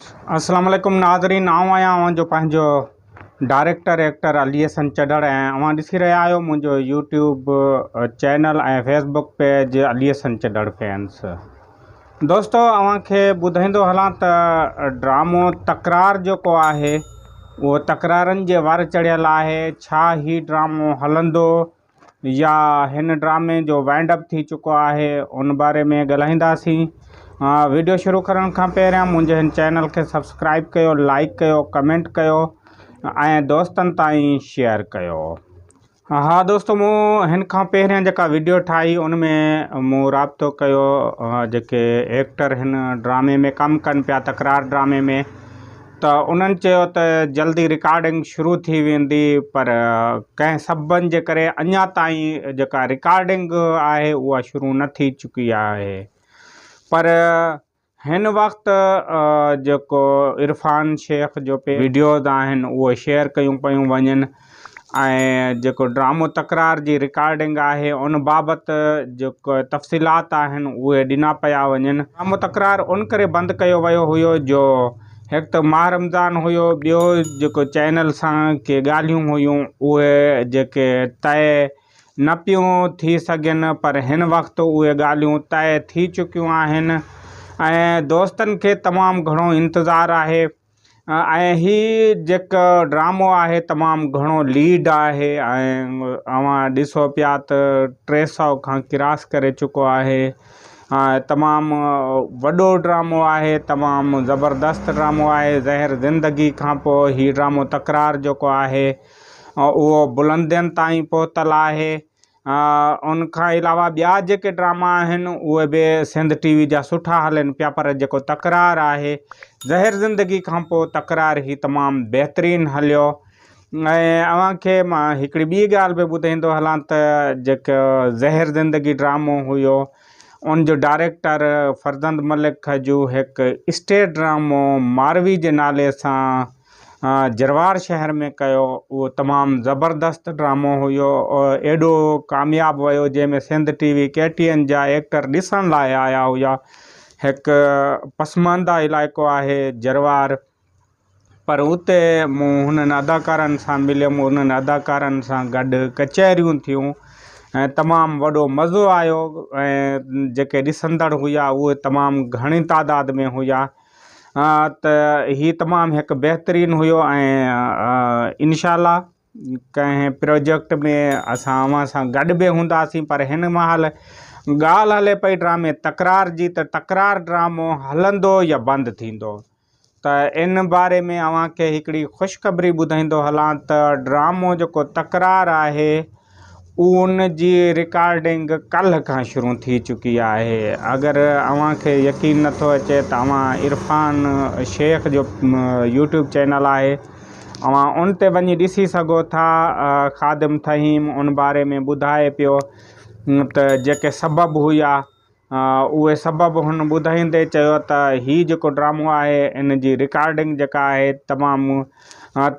السلام عليڪم ناظرين آئون آهيان اوهان جو پنهنجو ڊائريڪٽر ايڪٽر علي حسن چڍڙ ۽ اوهان ڏسي رهيا آهيو منهنجو YouTube channel ۽ Facebook page Ali Hassan Chadhar fans. دوستو اوهان کي ٻڌائيندو هلان ته ڊرامو تڪرار جيڪو آهي اهو تڪرارن جي ور چڙهيل آهي ڇا هي ڊرامو هلندو يا هن ڊرامي جو وائنڊ اپ ٿي چڪو آهي ان باري ۾ ڳالهائينداسين. وڊيو شروع ڪرڻ کان پهريان منهنجي هن چينل کي سبسڪرائب ڪيو لائڪ ڪيو ڪمينٽ ڪيو ۽ دوستن تائين شيئر ڪيو. ها دوستو مون هن کان پهريان جيڪا وڊيو ٺاهي ان ۾ مون رابطو ڪيو جيڪي ايڪٽر هن ڊرامي ۾ ڪم ڪن پيا تڪرار ڊرامي ۾ ته انهن چيو ته جلدي رڪارڊنگ شروع ٿي ويندي پر ڪنهن سببن جي ڪري اڃا تائين جيڪا رڪارڊنگ آهي اها شروع نه ٿي چڪي آهي پر هن وقت جيڪو عرفان شيخ جو وڊيوز آهن اهي شيئر ڪيون پيون وڃن ۽ جيڪو ڊرامو تڪرار جي رڪارڊنگ آهي ان بابت جيڪو تفصيلات آهن اهي ڏنا پيا وڃن. ڊرامو تڪرار ان ڪري بند ڪيو ويو هيو جو هڪ ته ماهه رمضان هيو ٻيو جيڪو چينل سان ڪي ڳالهيون هيون اهي جيڪي طئي نه پيون ٿي سگهن پر هن وقت اهي ڳالهيون طئي ٿي چڪيون آهن ۽ دوستن کي تمام گهڻو انتظار آهي. ۽ هي جيڪو ڊرامو آهي تمام گهڻو ليڊ آهي ۽ اوهان ڏسو پيا ته 300 کان ڪراس ڪري چڪو آهي تمام وڏو ڊرامو آهي تمام زبردست ڊرامو آهي زهر زندگي کان پوء هي ڊرامو تڪرار جيڪو آهي اهو بلندين تائين پهتل آهي ان کان علاوه ٻيا جيڪي ڊراما آهن اهي به سنڌ ٽي وي جا سٺا هلن پيا پر جيڪو تڪرار آهي زهر زندگي کان پوء تڪرار هي تمام بهترين هليو ۽ اوهان کي مان هڪڙي ٻي ڳالهه به ٻڌائيندو هلان ته جيڪو زهر زندگي ڊرامو هيو ان جو ڊائريڪٽر فرزند ملڪ جو هڪ اسٽيج ڊرامو ماروي جي نالي سان جروار شهر ۾ ڪيو اهو تمام زبردست ڊرامو هيو ايڏو ڪامياب ويو جنهن ۾ Sindh T V K T N جا ايڪٽر ڏسڻ لاء آيا هيا هڪ پسمانده علائقو آهي جروار پر اتي مون هنن اداڪارن سان مليم انهن اداڪارن سان گڏ ڪچهريون ٿيون ۽ تمام وڏو مزو آيو ۽ جيڪي ڏسندڙ هيا اهي تمام گهڻي تعداد ۾ هيا ته هي تمام هڪ بهترين هيو ۽ انشاء الله ڪنهن پروجيڪٽ ۾ اسان اوهان سان گڏ به هونداسين پر هن مهل ڳالهه هلي پئي ڊرامي تڪرار جي ته تڪرار ڊرامو هلندو يا بند ٿيندو ته ان باري ۾ اوهان کي هڪڙي خوشخبري ٻڌائيندو هلان ته ڊرامو جيڪو تڪرار آهي ان جي رڪارڊنگ ڪالهه کان شروع ٿي چڪي آهي اگر اوهان کي يقين نٿو اچي ته اوهان عرفان شيخ جو يوٽيوب چينل آهي اوهان ان تي وڃي ڏسي سگهو ٿا خادم ٿهيم ان باري ۾ ٻڌائي پيو ته جيڪي سبب هيا اهي سبب هن ٻڌائيندي چيو ته هي جيڪو ڊرامو آهي ان جي رڪارڊنگ جيڪا آهي تمام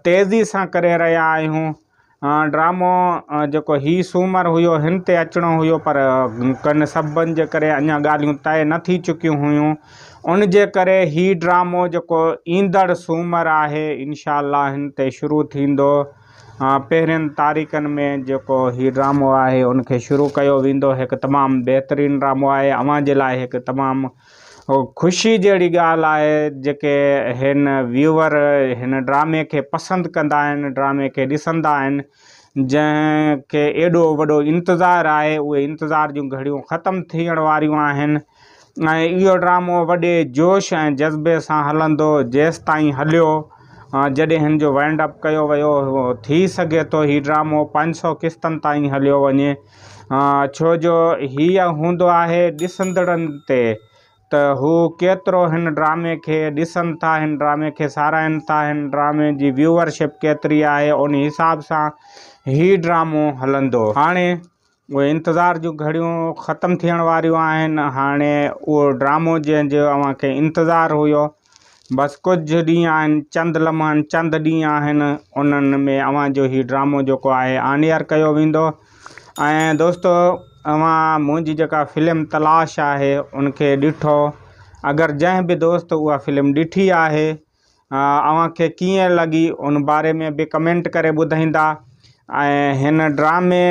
تيزي سان ڪري رهيا آهيون ڊرامو جيڪو هي سومر هيو هن تي اچڻو هيو پر ڪن سببن جي ڪري اڃا ڳالهيون طئي نه ٿي چڪيون هيون ان جي ڪري هي ڊرامو جيڪو ايندڙ سومر آهي انشاء الله هن تي شروع ٿيندو پهرين تاريخن ۾ جيڪو هي ڊرامو آهي ان کي شروع ڪيو ويندو هڪ تمام بهترين ڊرامو آهي اوهان جي لاء هڪ تمام خوشي جهڙي ڳالهه آهي جيڪي هن ويوئر هن ڊرامي کي پسند ڪندا آهن ڊرامي کي ڏسندا آهن جنهن کي ايڏو وڏو انتظار آهي اهي انتظار جون گهڙيون ختم ٿيڻ واريون آهن ۽ اهو ڊرامو وڏي جوش ۽ جذبي سان هلندو جيستائين هليو جڏهن هن جو وائنڊ اپ ڪيو ويو ٿي سگهي ٿو هي ڊرامو 500 قسطن تائين هليو وڃي ڇو جو هيء هوندو آهي ڏسندڙن تي ته هو ڪيترو هن ڊرامي کي ڏسن ٿا، هن ڊرامي کي ساراهين ٿا، هن ڊرامي جي ويوئر شپ ڪيتري آهي، ان حساب سان هي ڊرامو هلندو. هاڻي اهي انتظار جون گهڙيون ختم ٿيڻ واريون آهن، هاڻي اهو ڊرامو جنهن جو اوهان کي انتظار هيو، بس ڪجهه ڏينهن آهن، چند لمحن، چند ڏينهن آهن، انهن ۾ اوهان جو هي ڊرامو جيڪو آهي آن ايئر ڪيو ويندو ۽ دوستو اوهان منهنجي جيڪا فلم تلاش آهي ان کي ڏٺو اگر جنهن به دوست اها فلم ڏٺي آهي اوهان کي ڪيئن لڳي ان باري ۾ به ڪمينٽ ڪري ٻڌائيندا ۽ هن ڊرامي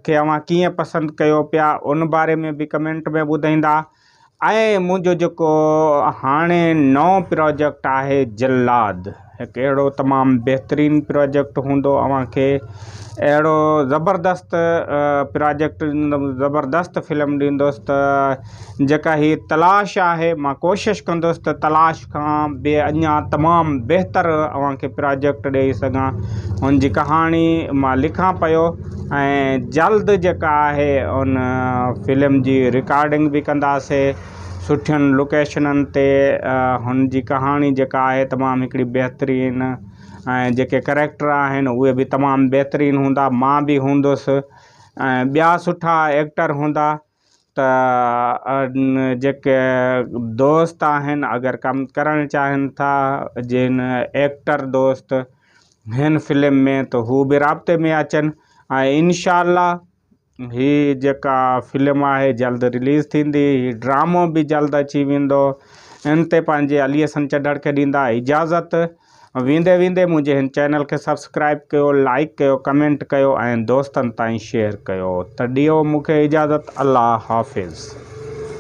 کي اوهان ڪيئن پسند ڪيو پيا ان باري ۾ به ڪمينٽ ۾ ٻڌائيندا ۽ منهنجو جيڪو هاڻي نئون پروجيڪٽ آهي جلاد هڪ اهڙو تمام بهترين پروجيڪٽ هوندو اوهان کي اهڙو زبردست پروجيڪٽ ڏيندم زبردست فلم ڏيندس ته جيڪا هي تلاش آهي مان ڪوشش ڪندس ته تلاش کان به اڃا تمام بهتر اوهان کي پروجيڪٽ ڏئي سگهان هن جي ڪهاڻي مان لکان پيو ۽ جلد جيڪا آهي ان فلم جي رڪارڊنگ به ڪنداسي سٺين لوڪيشنن تي هن جي ڪهاڻي جيڪا آهي تمام هڪڙي بهترين ۽ جيڪي ڪريڪٽر آهن اهي به تمام بهترين هوندا مان به هوندس ۽ ٻيا سٺا ايڪٽر هوندا ته جيڪي دوست آهن اگر ڪم ڪرڻ چاهين ٿا جن ايڪٽر دوست هن فلم ۾ ته هو به رابطي ۾ اچن ۽ انشاء الله هي جيڪا فلم آهي جلد رليز ٿيندي هي ڊرامو به جلد اچي ويندو ان تي پنهنجي علي حسن چڍڙ کي ڏيندا اجازت ويندي ويندي منهنجي هن چينل کي سبسڪرائب ڪيو لائيڪ ڪيو ڪمينٽ ڪيو ۽ دوستن تائين شيئر ڪيو ته ڏيو مون کي اجازت الله حافظ.